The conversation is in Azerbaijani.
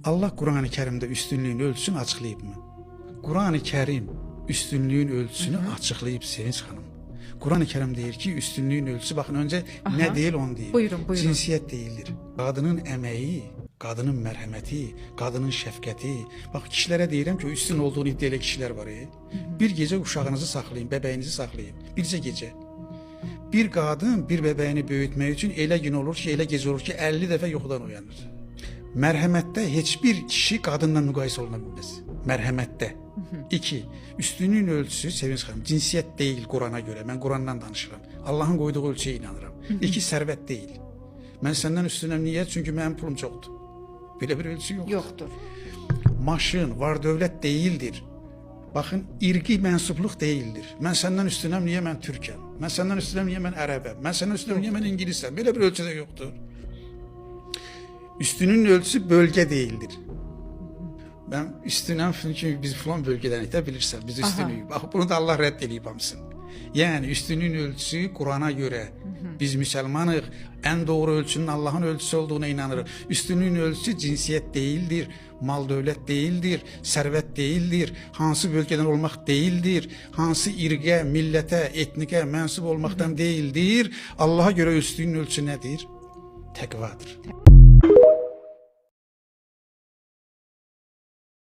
Allah Qurani Kərimdə üstünlüyün ölçüsünü açıqlayıbmı? Qurani Kərim üstünlüyün ölçüsünü açıqlayıb, Sevinç xanım. Qurani Kərim deyir ki, üstünlüyün ölçüsü, baxın öncə nə deyil onu deyim. Buyurun, buyurun. Cinsiyyət deyildir. Qadının əməyi, qadının mərhəməti, qadının şəfqəti. Bax kişilərə deyirəm ki, o üstün olduğunu iddia edən kişilər var. Bir gecə uşağınızı saxlayın, bəbəyinizi saxlayın. Bircə gecə. Bir qadın bir bəbəyini böyütmək üçün elə gün olur ki, elə gecə olur ki, 50 dəfə yuxudan oyanır. Mərhəmətdə heç bir kişi qadınla müqayisə oluna bilməz. Mərhəmətdə. İki, üstünlüyün ölçüsü, Sevinç xanım, cinsiyyət deyil Qurana görə. Mən Qurandan danışıram. Allahın qoyduğu ölçüyə inanıram. İki, sərvət deyil. Mən səndən üstünəm niyə? Çünki mənim pulum çoxdur. Belə bir ölçü yoxdur. Yoxdur. Maşın, var dövlət deyildir. Baxın, irqi mənsubluq deyildir. Mən səndən üstünəm, niyə mən türkəm? Mən səndən üstünəm, niyə mən ərəbəm? Mən səndən üstünəm, niyə mən ingilisəm? Belə bir ölçü də yoxdur. Üstünün ölçüsü bölgə deyildir. Mən üstünəm çünki biz filan bölgədənik də bilirsən, biz üstünüyük. Bax bunu da Allah rədd eləyib hamısını. Yəni üstünlüyün ölçüsü Qurana görə. Biz müsəlmanıq, ən doğru ölçünün Allahın ölçüsü olduğuna inanırıq. Üstünlüyün ölçüsü cinsiyyət deyildir, mal dövlət deyildir, sərvət deyildir, hansı bölgədən olmaq deyildir, hansı irqə, millətə, etnikə mənsub olmaqdan deyildir. Allaha görə üstünlüyün ölçüsü nədir? Təqvadır.